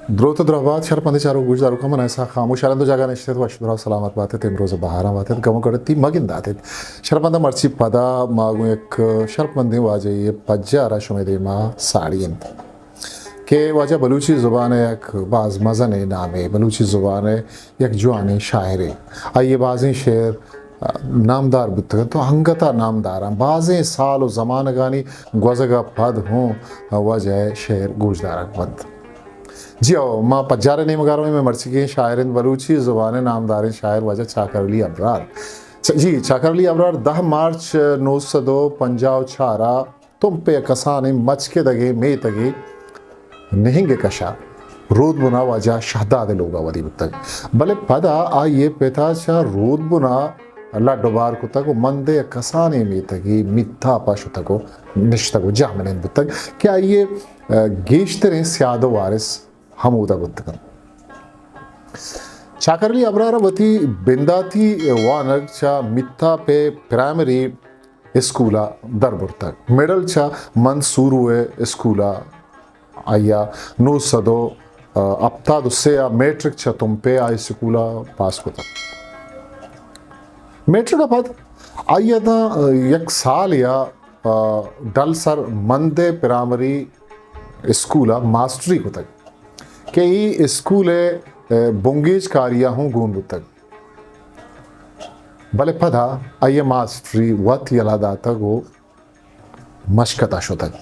دروت ءُ درہبات شرپمندیں چاروک گوشداروکاں، من اسحاق خاموش، ہر ہند ءُ جاگہ نشتگ ات، وش دراہ سلامت بات ات، امروز ءِ بہاراں بات ات، گم ءُ گڑتی مہ گندات ات۔ شرپمنداں، مرچی پدا ما گوں یک شرپمندیں واجہ ءِ پجار ءَ شمئے دیما ساڑی انت کہ واجہ بلوچی زبان ءِ یک باز مزنیں نامے، بلوچی زبان ءِ یک جوانیں شاعرے۔ آئی ءِ بازیں شعر نامدار بوتگ انت ءُ انگت ءَ نامدار انت۔ بازیں سال ءُ زمانگانی گوزگ ءَ پد ہوں واجہ ءِ شعر گوشدارگ بنت۔ جی ہو، ما پجار ءِ نیمگ ءَ رویں، مئے مرچیگیں شاعر انت بلوچی زبان ءِ نامداریں شاعر واجہ چاکر علی ابرار۔ چ-، جی، چاکر علی ابرار دہ مارچ نو سد ءُ پنجاہ ءُ چار ءَ تمپ ءِ کسانیں مچکدگیں میتگے نہنگ ءِ کش ءَ رودبن ءَ واجہ شہداد ءِ لوگ ءَ ودی بوتگ۔ بلے پدا آئی ءِ پت ءَ چہ رودبن ءَ لڈ ءُ بار کتگ ءُ مند ءِ کسانیں میتگے میتاپ ءَ شتگ ءُ نشتگ ءُ جاہ منند بوتگ کہ آئی ءِ، ءَ، گیشتریں سیاد ءُ وارث ہمودا بوتگ انت۔ چاکر علی ابرار ءَ وتی بنداتی وانگ چہ میتاپ ءِ پرائمری اسکول ءَ در برتگ۔ مڈل چہ مند سورو ءِ اسکول ءَ آئی ءَ نو سد ءُ ہپتاد ءُ سے ءَ میٹرک چہ تمپ ءِ ہائی اسکول ءَ پاس کتگ۔ میٹرک ءَ پد آئی ءَ داں یک سالے ءَ، آ، ڈل سر مند ءِ پرائمری اسکول ءَ ماسٹری کتگ کہ اے اسکول ءِ، آ، بنگیج کاری ءَ ہوں گون بوتگ۔ بلے پدا آئی ءَ ماسٹری وت یلہ داتگ ءُ مشکت ءَ شتگ۔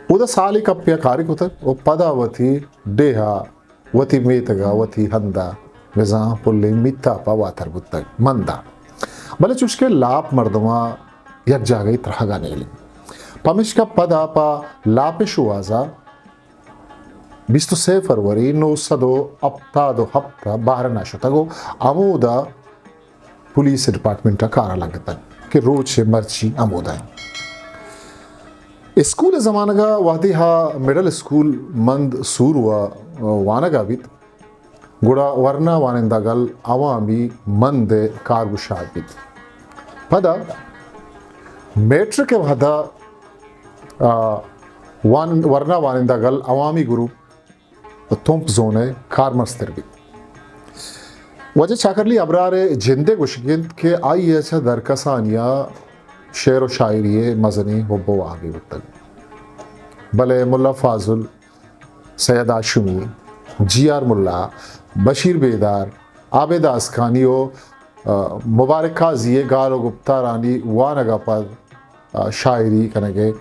اودا سالے کپے ءَ کارے کتگ ءُ پدا وتی ڈیھ ءَ، وتی میتگ ءَ، وتی ہند ءَ بزاں پلیں میتاپ ءَ واتر بوتگ مند ءَ۔ بلے چوشکہ لاپ مردماں یک جاگہے ترہگ ءَ نیل انت۔ پمیشکا پدا پہ لاپ ءِ شوہاز ءَ بیست ءُ سے فروری نو سد ءُ ہپتاد ءُ ہپت ءَ بحرین ءَ شتگ ءُ ہمودا پولیس ڈپارٹمنٹ ءَ کار ءَ لگتگ کہ روچ ءِ مرچی ہمودا انت۔ اسکول ءِ زمانگ ءَ وہدے آ مڈل اسکول مند سورو ءَ وانگ ءَ بیت، گڑا ورنا وانندہ گل عوامی مند ءِ کارگشاد بیت۔ پدا میٹرک ءِ وہد ءَ، آ، وان-، ورنا وانندہ گل عوامی گروپ تمپ زون ءِ کارمستر بیت۔ واجہ چاکر علی ابرار ءِ جند ءِ گوشگ انت کہ آئی ءَ چہ درکسانی ءَ شعر ءُ شاعری ءِ مزنیں حب ءُ واہگے بوتگ، بلے ملا فاضل، سید ہاشمی، جی آر ملا، بشیر بیدار، عابد آسکانی ءُ، آ، مبارک قاضی ءِ گال ءُ گپتارانی وانگ ءَ پد، آ، شاعری کنگ ءِ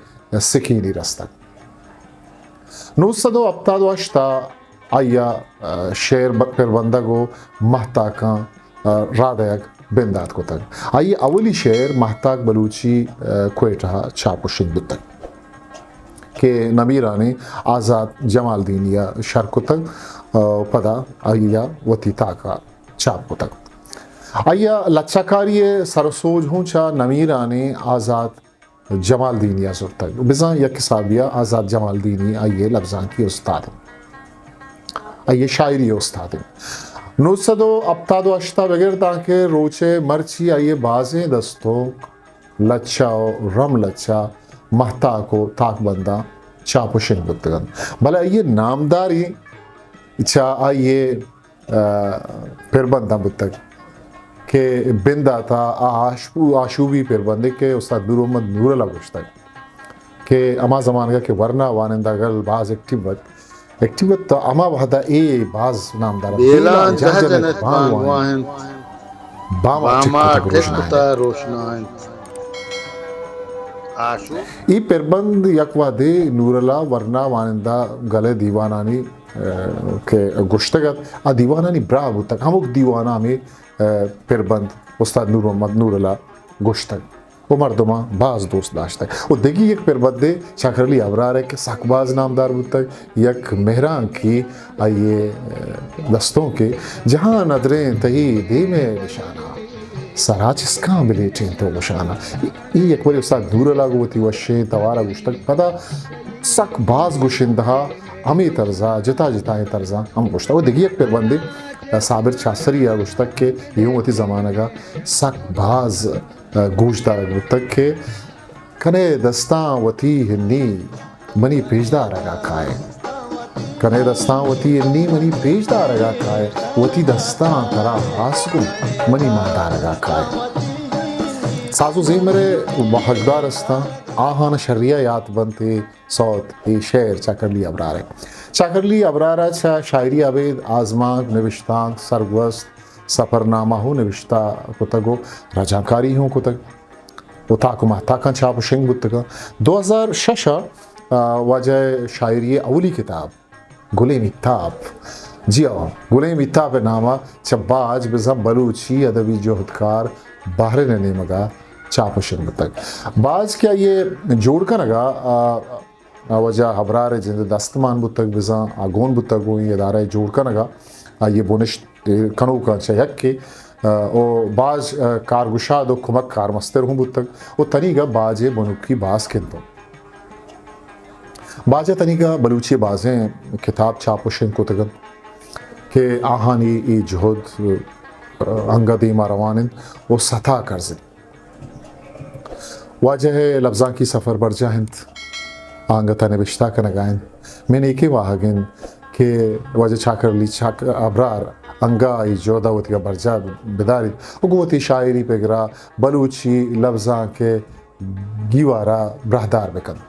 سکینی رستگ۔ نو سد ءُ ہپتاد ءُ ہشت ءَ آئی ءَ، آ، شعر ب-، پربندگ ءُ مہتاکاں، آ، راہ دئیگ بندات کتگ۔ آئی ءِ اولی شعر مہتاک بلوچی، آ، کوئٹہ ءَ چاپ ءُ شنگ بوتگ کہ نمیرانیں آزات جمالدینی ءَ شر کتگ، آ، پدا آئی ءَ وتی تاک ءَ چاپ کتگ۔ آئی ءَ لچہ کاری ءِ سر ءُ سوج ہوں چہ نمیرانیں آزات جمالدینی ءَ زرتگ۔ بزاں یک حسابے ءَ آزات جمالدینی آئی ءِ لبزانکی استاد انت۔ آئی ءِ شاعری ءِ استاد انت۔ نو سد ءُ ہپتاد ءُ ہشت ءَ بگر دانکہ روچ ءِ مرچی آئی ءِ بازیں دستونک لچہ ءُ رم لچہ، مہتاک ءُ تاکبنداں چاپ ءُ شنگ بوتگ انت۔ بلے آئی ءِ نامداری چہ آئی ءِ آ، پربنداں بوتگ کہ بندات ءَ آ آشو-، آشوبی پربندے کہ استاد نور محمد نورل ءَ گوشتگ کہ ہما زمانگ ءَ کہ ورنا وانندہ گل باز ایکٹیو ات، ایکٹیو ات، تو ہما وہد ءَ اے باز نامدار ات۔ بیلاں جہ جنت بانگواہ انت، بانگواہ انت، بام ءَ ٹک کتگ روشنا انت۔ اے پربند یک وہدے نورل ءَ ورنا وانندہ گل ءِ دیوانانی، آ، کہ گوشتگ ات، آ دیوانانی براہ بوتگ۔ ہمک دیوان ءَ ہمے، آ، پربند استاد نور محمد نورل ءَ گوشتگ ءُ مردماں باز دوست داشتگ۔ ءُ دگہ یک پربندے چاکر علی ابرار ءِ کہ سک باز نامدار بوتگ، یک مہرانکی آئی ءِ، آ، دستونکے، جہاں ندریں تئی دیم ءِ نشانہ۔ سرا چسکاں بلیٹیں تو گوشانا۔ اے، اے یک برے استاد نورل ءَ گوں وتی وشیں توار ءَ گوشتگ۔ پدا سک باز گشندہ ءَ ہمے طرز ءَ، جتا جتائیں طرزاں ہم گوشتگ۔ ءُ دگہ یک پربندے صابر چاسری ءَ گوشتگ کہ اے ہوں وتی زمانگ ءَ سک باز گوشدارگ بوتگ کہ کنے دستاں وتی ہنی منی پیشدارگ ءَ کائے۔ کنئے دستاں وتی، انی منی پیش دارگا کائے، وتی دستاں ترا آس گوں منی مان دارگا کائے۔ ساز و زیمرے واہگدار استاں، آہان شریا یات بنت اے سوت، اے شعر چاکرلی ابرار ء۔ چاکرلی ابرار ء چہ شاعری ابید آزمانک، نبشتانک، سرگوست، سفرنامہ ہوں نبشتہ کتگ و رجانکاری ہوں کتگ و تاک و ماہتاکاں چاپ و شنگ بوتگاں۔ دو ہزار شش ء، آ، واجہ شاعری اولی کتاب گلیں میتاپ، جی ہاں، گلیں میتاپ ء نام ء چہ باج بزاں بلوچی ادبی جہدکار بحرین ء نیمگ ء چاپ و شنگ بوتگ۔ باج کہ آئی ء جوڑ کنگ ء، آ، آ واجہ ابرار ء جند ء دست مان بوتگ، بزاں آ گون بوتگ گوں اے ادارہ ء جوڑ کنگ ء آئی ء بنشت کنوکاں چہ یکے، آ، و باز، آ، کارگشاد و کمک کارمستر ہوں بوتگ و تنیگا باج ء بنکی باز کنت۔ باج ء تنیگا بلوچی ء بازیں کتاب چاپ و شنگ کتگ انت کہ آہانی اے جہد، آ، انگہ دیما روان انت و ستا کرز انت۔ واجہ ء لبزانکی سفر برجاہ انت، آ انگت ء نبشتہ کنگ ء انت۔ من ایکیں واہگ انت کہ واجہ چاکر علی چاک ابرار انگہ آئی جہد ء وتیگا برجاہ بداریت و گوں وتی شاعری پگر ء بلوچی لبزانک ء گیوار ء براہدار بکنت۔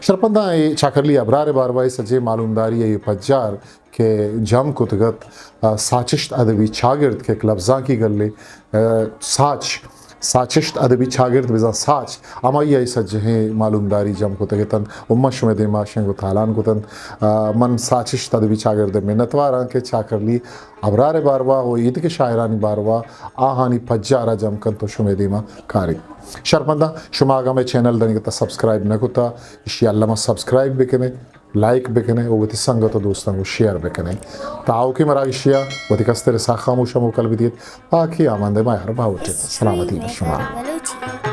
شرپنداں اے چاکر علی ابرار ء باروا ء سجیں معلومداری ء پجار کہ جم کتگ ات، آ، ساچشت ادبی چاگرد کہ یک لبزانکی گلے، آ، ساچ، ساچشت ادبی چاگرد بزاں ساچ، ہمائی ء سجہیں معلومداری جم کتگ اتنت و من شمئے دیما شنگ و تالان کتنت۔ آ، من ساچشت ادبی چاگرد ء منتواراں کہ چاکرلی ابرار ء باروا و ایدگہ شاعرانی باروا آہانی پجار ء جم کنت و شمئے دیما کاریت۔ شرپنداں شما اگاں مئے چینل دنیگت ء سبسکرائب نہ کتا، اشی الما سبسکرائب بکنے۔ لائک بکنے و وتی سنگت و دوستاں گوں شیئر بکنے۔ تا آؤکیں مراگشیا وتی کستر ساخ خاموشا موکل بدیت۔ پاکی آمندے ماہر باوٹے۔ سلامتی بہ شما۔